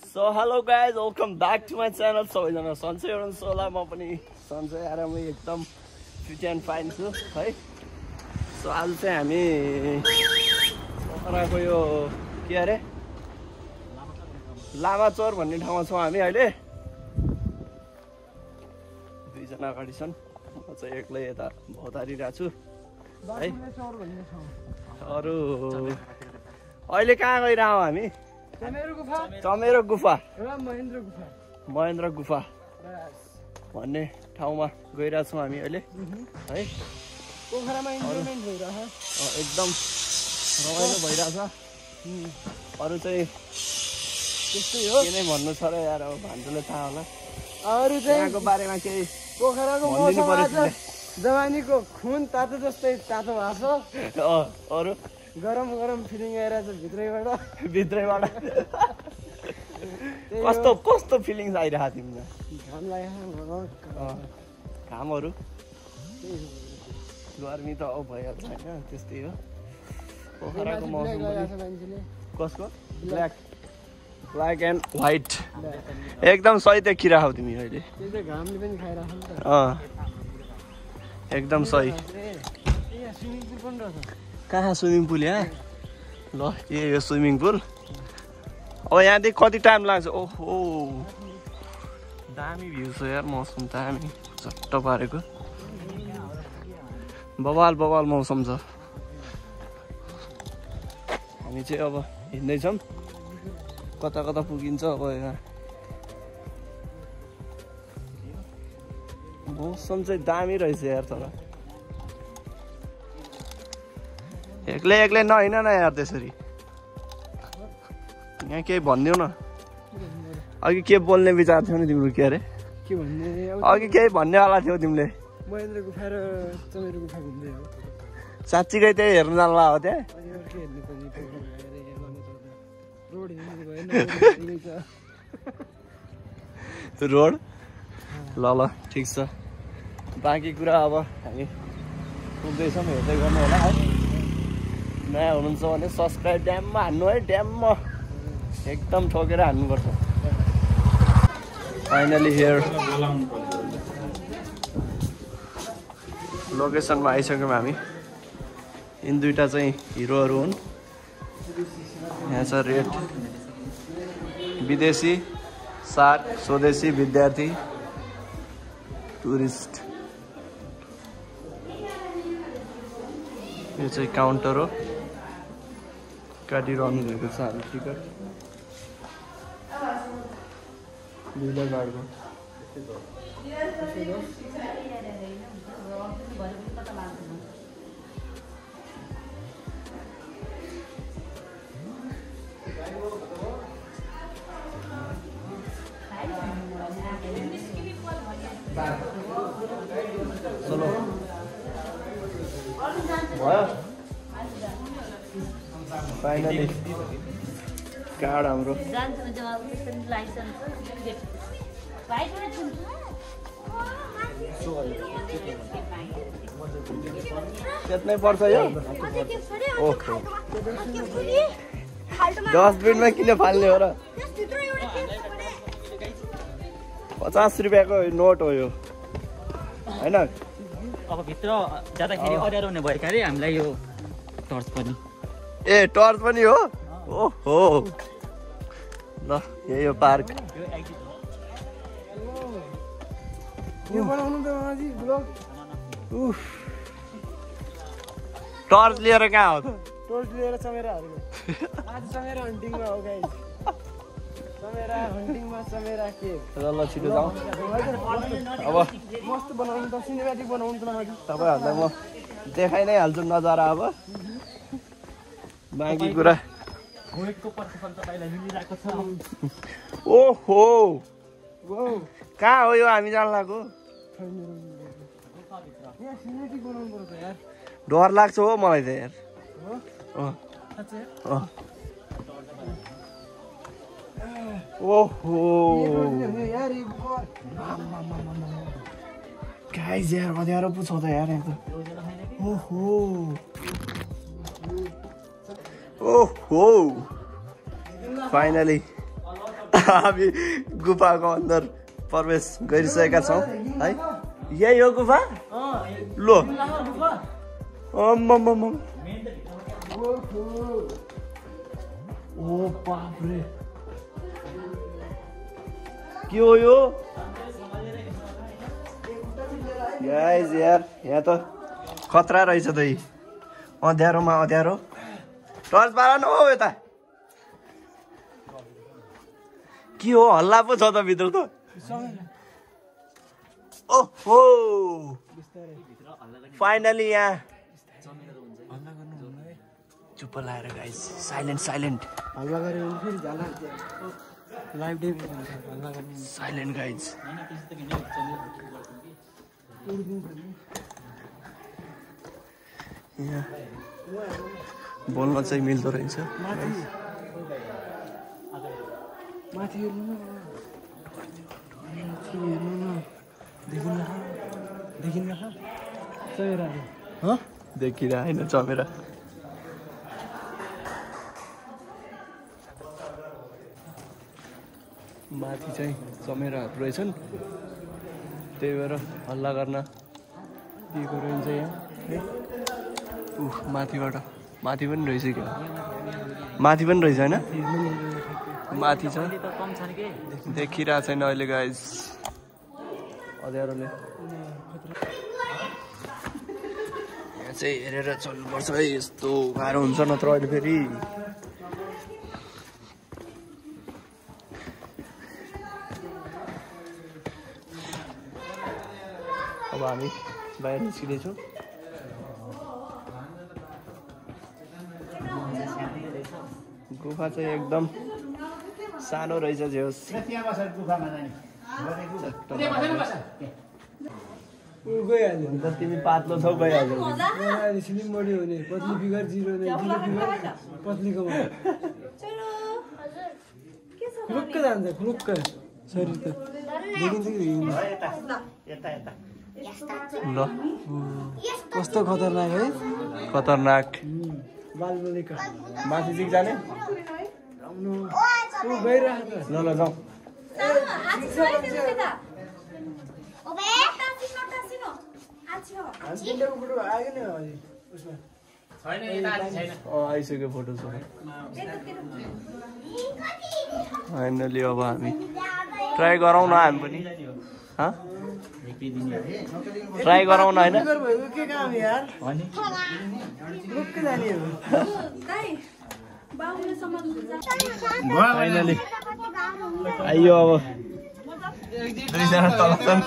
So hello guys, welcome back to my channel. सबैजना सन्चै हुनुहुन्छ होला, म पनि सन्चै आरामै एकदम फिट एन्ड फाइन छु है। सो आज चाहिँ हामी पोखराको यो के अरे लामाचोर भन्ने ठाउँमा छौँ हामी अहिले। दुईजना अगाडि छन्, म चाहिँ एक्लै यता भौतारिरहेको छु है। अरू अहिले कहाँ गइरहेछौँ हामी? चमेरो गुफा र महेन्द्र गुफा भन्ने ठाउँमा गइरहेछौँ हामी अहिले है। पोखरामा इन्जोयमेन्ट भइरहेछ, एकदम रमाइलो भइरहेछ। अरू चाहिँ त्यस्तै हो। के नै भन्नु छ र यार, अब भान्जुले थाहा होला। अरू चाहिँ यहाँको बारेमा केही पोखराको भनिदिनु मौसम पर्यो आज जवानीको खुन तातो जस्तै तातो भएको छ। अरू गरम गरम फिलिङ आइरहेछ भित्रैबाट कस्तो कस्तो फिलिङ्स आइरहेको तिमीलाई? घाम लागेको घामहरू गर्मी त अब भइहाल्छ होइन, त्यस्तै हो पोखराको मौसम पनि। मान्छेले कसको? ब्ल्याक एन्ड व्हाइट एकदम सही देखिरहेको तिमी अहिले। त्यही त घामले पनि खाइरहेको नि त। एकदम सही। यहाँ स्विमिङ पुल पनि रहेछ। कहाँ स्विमिङ पुल? यहाँ ल, यो स्विमिङ पुल। अब यहाँदेखि कति टाइम लाग्छ? ओहो दामी भ्यू छ यार, मौसम दामी झट्ट पारेको, बवाल बवाल मौसम छ। हामी चाहिँ अब हिँड्दैछौँ, कता कता पुगिन्छ अब। यहाँ मौसम चाहिँ दामी रहेछ यार, तर एक्लै एक्लै नहिँड न यार त्यसरी। यहाँ केही भनिदिउ न। अघि के बोल्ने विचार थियो नि तिम्रो? के अरे के भन्ने, अघि केही भन्नेवाला थियो तिमीले? महेन्द्र गुफा र चमेरो गुफा घुम्दै हो। साँच्चीकै त्यही हेर्नु जान्ला हो त्यहाँ? अनि अरू के हेर्नु पर्ने? रोड हेर्नु भएन। रोड ल ल ठिक छ। बाँकी कुरा अब हामी पुग्दैछौँ, हेर्दै गर्नु होला है। नयाँ हुनुहुन्छ भने सब्सक्राइब ड्याममा हान्नु है, ड्याममा एकदम ठोकेर हान्नुपर्छ। फाइनली हियर लोकेसनमा आइसक्यौँ हामी। यिन दुईवटा चाहिँ हिरोहरू हुन्। यहाँ छ रेड विदेशी, 60 स्वदेशी विद्यार्थी टुरिस्ट। यो चाहिँ काउन्टर हो, काटिरहनु भएको छ हामी टिकट। दुईवटा गाडको चलो भयो फाइनली कार्ड हाम्रो। त्यत्नै पर्छ यो? ओके, डस्टबिनमा किन फाल्ने हो र? 50 रुपियाँको नोट हो यो होइन? अब भित्र जाँदाखेरि अँध्यारो हुने भयो अरे हामीलाई यो टर्च पनि। ए टर्च पनि हो? ओहो ल, यही हो पार्क। यो बनाउनु त मामाजी ब्लग। टर्च लिएर कहाँ हो त? टोर्च लिएर चमेराहरूको आज चमेरा हन्टिङमा हो गाइस। चमेरा हन्टिङमा चमेरा के ल ल छिटो जाउँ अब। मस्त बनाउनु त, सिनेमेटिक बनाउनु त मामाजी। तपाईँहरूलाई म देखाइ नै हाल्छु नजारा अब। बाँकी कुरा ओहो कहाँ हो यो हामी जान लाग्यो? यहाँ सिनेमेटिक बनाउनु पर्छ यार। डर लाग्छ हो मलाई त यार। ओहो यार गाइस यार अँध्यारो पो छ त यार यहाँ त। ओहो ओहो फाइनली हामी गुफाको अंदर प्रवेश गरिसकेका छौं है यही हो गुफा लो अम्मम ओ बाप रे के हो यो गाइस यार यहाँ त खतरा रहेछ त यी अँध्यारोमा अँध्यारो टर्च बार न हो यता के हो हल्ला पो छ त भित्र त ओहो फाइनली यहाँ चुप लाएर गाइस साइलेन्ट साइलेन्ट हल्ला गरे भने फेरि झाला लाइभ डे हल्ला गर्ने साइलेन्ट गाइस यहाँ बोल्न चाहिँ मिल्दो रहेछ माथि हेर्नु न देखिन्न चमेराहरू देखिरहेन चमेरा माथि चाहिँ चमेराहरू रहेछन् त्यही भएर हल्ला गर्न दिएको रहेछ यहाँ माथिबाट माथि पनि रहेछ क्या माथि पनि रहेछ होइन माथि छ देखिरहेको छैन अहिले गाइस अँध्यारोले यहाँ चाहिँ हेरेर चल्नुपर्छ है यस्तो गाह्रो हुन्छ नत्र अहिले फेरि अब हामी बाहिर निस्किँदैछौँ गुफा चाहिँ एकदम सानो रहेछ जे होस् गइहाल्यो तिमी पातलो छौ गइहाल्यो स्लिम बडी हुने पतली फिगर जिरो फिगर पतलीको खुलुक्क जान्छ खुलुक्क शरीर त देखिन्छ कि ल कस्तो खतरनाक है खतरनाक बालबालिका माथि चाहिँ जाने गइरहेको ल ल जाउँ आइसक्यो फोटो छ फाइनली अब हामी ट्राई गरौँ न हामी पनि ट्राई गरौँ न होइन के काम यार फाइनली आइयो अब दुईजना तल छन्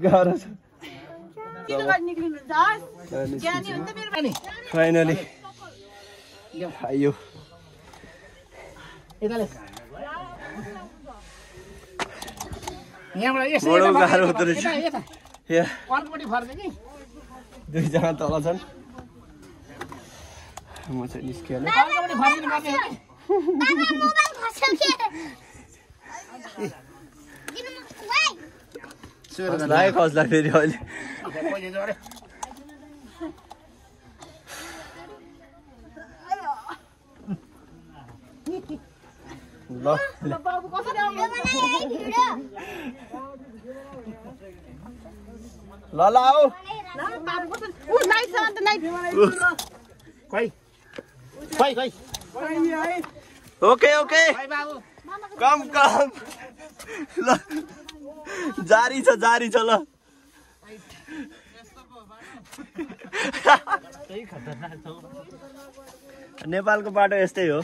गाह्रो छ फाइनली आइयो बडो गाह्रो हुँदो रहेछ दुईजना तल छन् म चाहिँ निस्किहालेँ खस्ला फेरि अहिले ल ल ल आऊ ओके ओके कम कम ल जारी छ ल नेपालको बाटो यस्तै हो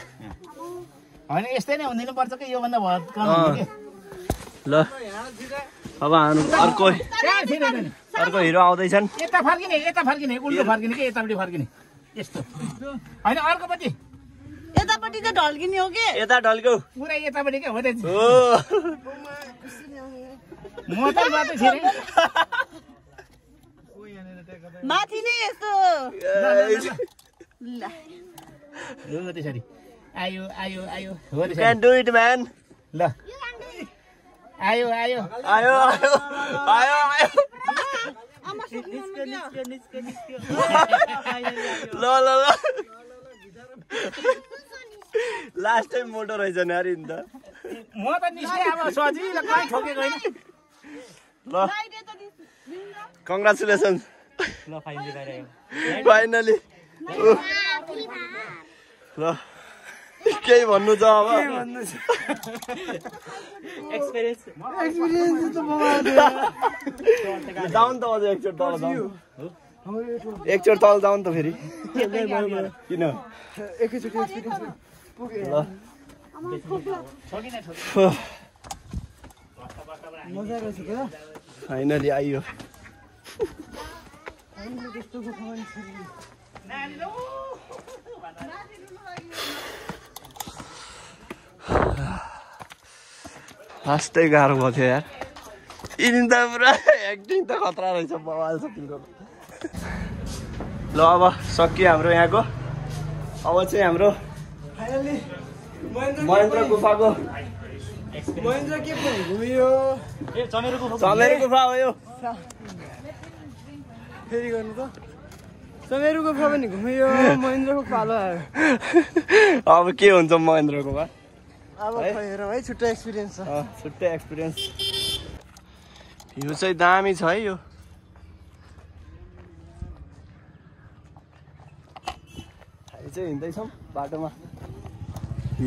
होइन यस्तै नै हुँदिनु पर्छ कि योभन्दा ल अब हामी अर्को हिरो आउँदैछन् यता फर्किने उल्टो फर्किने कि यतापट्टि फर्किने यस्तो होइन अर्कोपट्टि यतापट्टि चाहिँ ढल्किने हो कि यता ढल्क्यौ पुरै यतापट्टि के हो त म त बाटो छिरे माथि नै यस्तो ल हो त्यसरी आयो हो त्यसरी क्यान डु इट म्यान ल आयो आयो ल ल ल लास्ट टाइम मोटो रहेछ नि अरे नि त म त निस्के अब सजिलो कहाँ ठोकेको हैन ल कङ्ग्रेचुलेसन ल फाइनली गइरह्यो फाइनली ल केही भन्नु छ अब एक्सपिरियन्स एक्सपिरियन्स त जाउँ त अझ एकचोटि तल जाउँ एकचोटि तल जाउँ त फेरि किन एकैचोटि एक्सपिरियन्स ल मजा रहेछ क्या फाइनली आइयो त्यस्तो गुफामा फास्टै गाह्रो भएको थियो यार यिनी त पुरा एक्टिङ त खतरा रहेछ बवाल छ तिम्रो ल अब सकियो हाम्रो यहाँको अब चाहिँ हाम्रो फाइनली महेन्द्र गुफाको महेन्द्र के पनि घुमियो ए चमेरो गुफा हो यो फेरि गर्नु त चमेरो गुफा पनि घुमियो महेन्द्रको पालो आयो अब के हुन्छ महेन्द्र गुफा अब हेरौँ है छुट्टै एक्सपिरियन्स छ छुट्टै एक्सपिरियन्स यो चाहिँ दामी छ है यो हामी चाहिँ हिँड्दैछौँ बाटोमा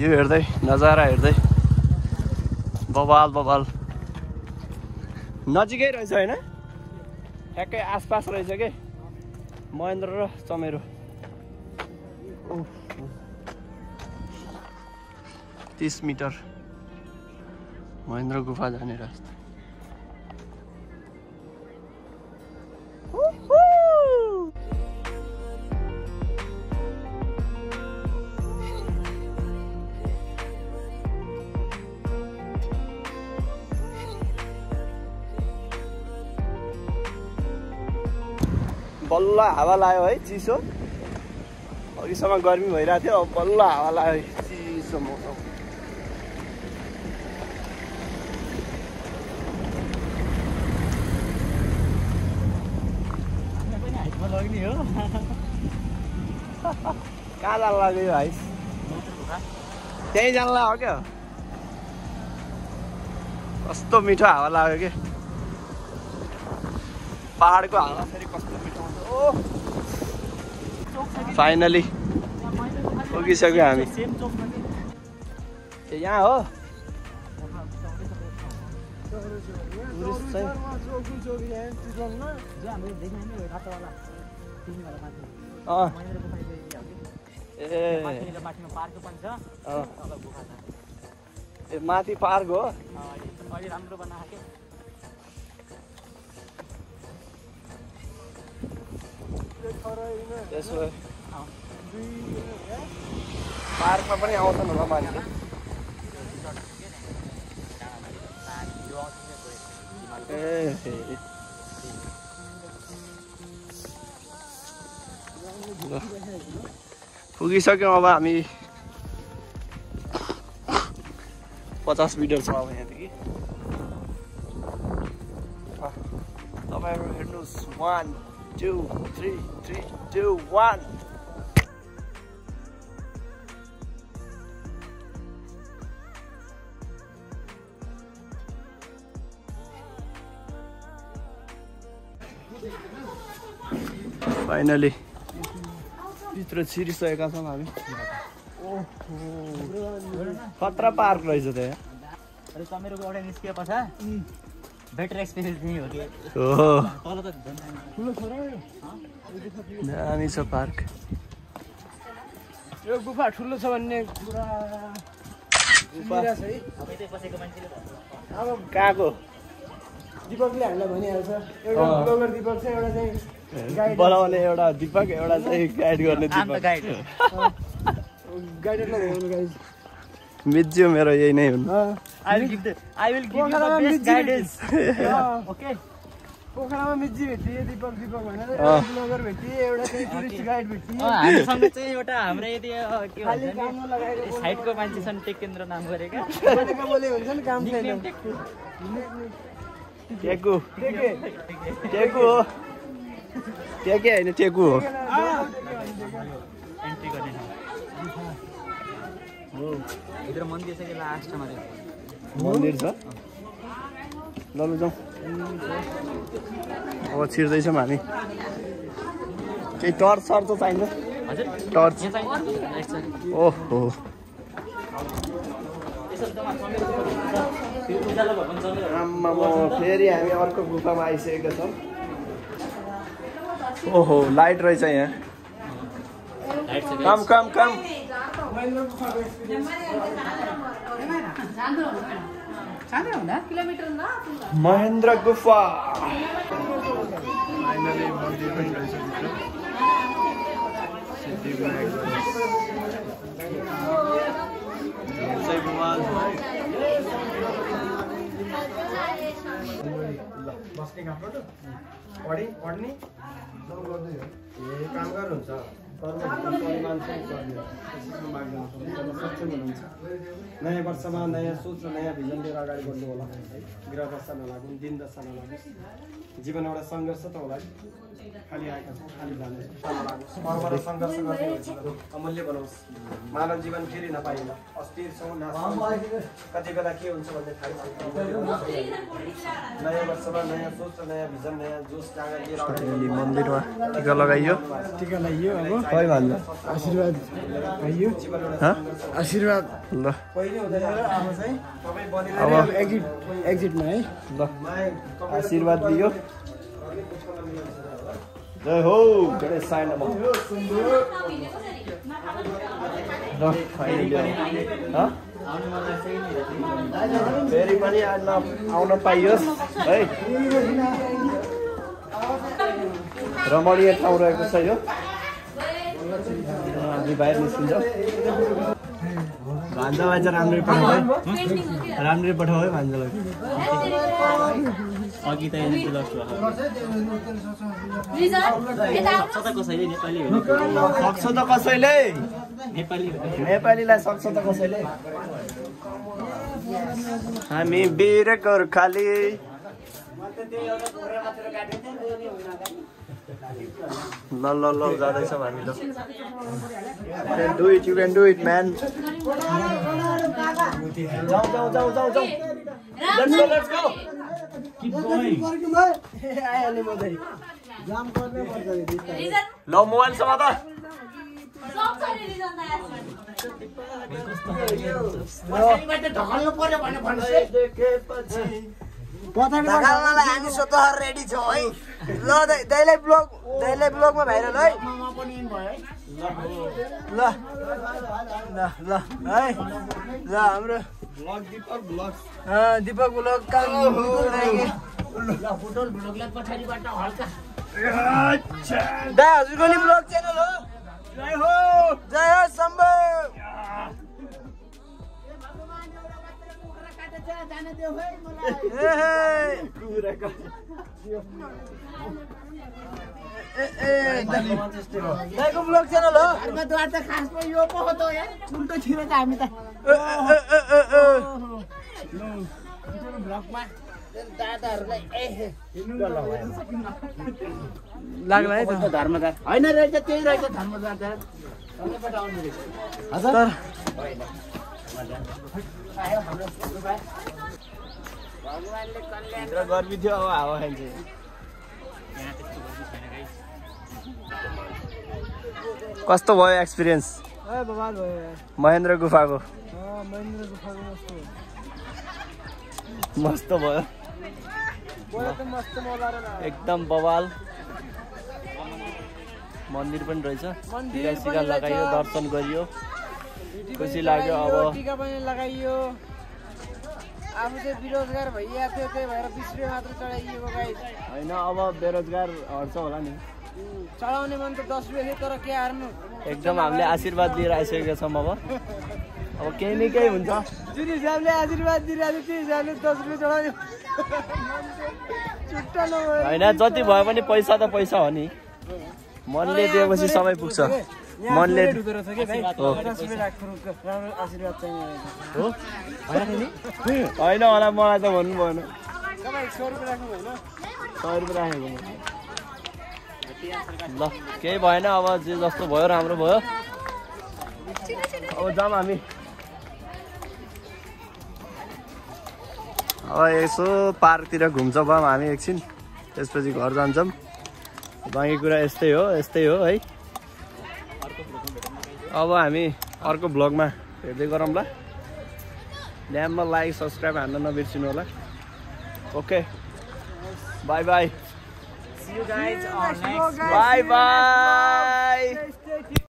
यो हेर्दै नजारा हेर्दै बवाल बवाल नजिकै रहेछ होइन ठ्याक्कै आसपास रहेछ के महेन्द्र र चमेरो 30 मिटर महेन्द्र गुफा जाने रास्ता बल्ल हावा लाग्यो है चिसो अघिसम्म गर्मी भइरहेको थियो अब बल्ल हावा लाग्यो चिसो मौसम कहाँ जान लाग्यो यो हाइस त्यहीँ जान लाग्यो क्या कस्तो मिठो हावा लाग्यो के पहाडको हावा फेरि कस्तो मिठो हुन्छ ओ फाइनली पुगिसक्यो हामी ए यहाँ हो ए माथि पार्क हो राम्रो बनाएको त्यसो भए पार्कमा पनि आउँछन् होला मान्छे पुगिसक्यौँ अब हामी 50 मिटर छ अब यहाँदेखि तपाईँहरू हेर्नुहोस् 1 2 3 3 2 1 फाइनली भित्र छिरिसकेका छौँ हामी खतरा पार्क रहेछ त यहाँ अरे चमेरोको एउटा निस्किए पछा बेटर एक्सपिरियन्स नै हो कि तल त दामी छ पार्क यो गुफा ठुलो छ भन्ने कुरा छ है बसेको मान्छेले अब कहाँको दिपकले हामीलाई भनिहाल्छ एउटा ब्लगर दिपक छ एउटा चाहिँ बनाउने एउटा दिपक एउटा चाहिँ गाइड गर्ने दिपक गाइडरलाई भ्याउनु गाइज मिज्यो मेरो यही नै हुन् I will give you the best guidance. Okay. पोखरामा मिज्जी भेटिए दिपक भनेर एउटा ब्लगर भेटिए एउटा चाहिँ टुरिस्ट गाइड भेटिए हामीसँग चाहिँ एउटा हाम्रो यदि के खाली काममा लगाएको साइडको मान्छे छन् टेकेन्द्र नाम गरेका भनेको बोले हुन्छ नि काम छैन टेकु टेकु हो टेके होइन टेकु हो एन्ट्री गर्ने भित्र मन्दिर छ कि लास्टमा मन्दिर छ ल जाउँ अब छिर्दैछौँ हामी केही टर्च सर्च चाहिन्छ हजुर टर्च ओहो आम्मामा फेरि हामी अर्को गुफामा आइसकेका छौँ ओहो लाइट रहेछ यहाँ कम कम कम महेन्द्र गुफा फाइनली मन्दिर पनि रहेछ बस्ने कामबाट पढ्ने काम गर्नुहुन्छ नयाँ वर्षमा नयाँ सोच र नयाँ भिजन लिएर अगाडि बढ्नु होला है ग्रह दशा नलागौँ दिन दशा नलागोस् जीवन एउटा सङ्घर्ष त होला खाली आएका छौँ खाली जाँदैछौँ कर्म र सङ्घर्ष गर्ने अमूल्य बनाओस् मानव जीवन फेरि नपाइँदैन अस्थिर छौँ कति बेला के हुन्छ भन्ने थाहा छैन नयाँ वर्षमा नयाँ सोच र नयाँ भिजन नयाँ जोस जाँगर लिएर अगाडि मन्दिरमा टिका लगाइयो अब खै भन्नु आशीर्वाद पाइयो आशीर्वाद ल अब एक्जिटमा है ल आशीर्वाद दियो जय हो गणेश साई नमः ल फाइनली फेरि पनि आउन पाइयोस् है रमणीय ठाउँ रहेको छ यो हामी बाहिर निस्किन्छ भान्जालाई चाहिँ राम्रै पठाऊ है राम्रै पठाऊ है भान्जालाई अघि त सक्छ त कसैले नेपालीलाई सक्छ त कसैले हामी वीर गोर्खाली ल ल ल जाँदैछौँ हामी ल you can do it man जाऊ let's go keep going ल मोबाइल समाता ढकाल्नलाई हामी स्वतः रेडी छौँ है ल दैले ब्लगमा भाइरल है ल ल है ल हाम्रो दीपक ब्लग दाइ हजुरको नि ब्लग च्यानल हो जय हो शम्भु दाइको ब्लग च्यानल हो घरद्वार त खासमा यो पो हो त यार उल्टो छिर त हामी त ब्लगमा दादाहरूलाई लाग्ला है त धर्मदार होइन रहेछ त्यही रहेछ धर्मदार त हजुर गर्मी थियो अब हावा खान्छ कस्तो भयो एक्सपिरियन्स महेन्द्र गुफाको मस्त भयो एकदम बवाल मन्दिर पनि रहेछ टिका लगाइयो दर्शन गरियो खुसी लाग्यो अब टिका पनि लगाइयो आफू चाहिँ बेरोजगार भइरहेको थियो त्यही भएर 20 रुपियाँ मात्र चढाइएको गाइस होइन अब बेरोजगार हट्छ होला नि चढाउने मन त 10 रुपियाँ थियो तर के हार्नु एकदम हामीले आशीर्वाद दिएर आइसकेका छौँ अब केही न केही हुन्छ जुन हिसाबले आशीर्वाद दिइरहेको त्यो हिसाबले 10 रुपियाँ चढायो छुट्टा नभयो होइन जति भयो पनि पैसा त पैसा हो नि मनले दिएपछि सबै पुग्छ मनले होइन होला मलाई त भन्नु भएन 100 रुपियाँ राखेको ल केही भएन अब जे जस्तो भयो राम्रो भयो अब जाऊँ हामी अब यसो पार्कतिर घुम्छ भम हामी एकछिन त्यसपछि घर जान्छौँ बाँकी कुरा यस्तै हो है अब हामी अर्को ब्लगमा हेर्दै गरौँ ल ड्याममा लाइक सब्सक्राइब हान्न नबिर्सिनु होला okay by by See you guys on next. Bye bye.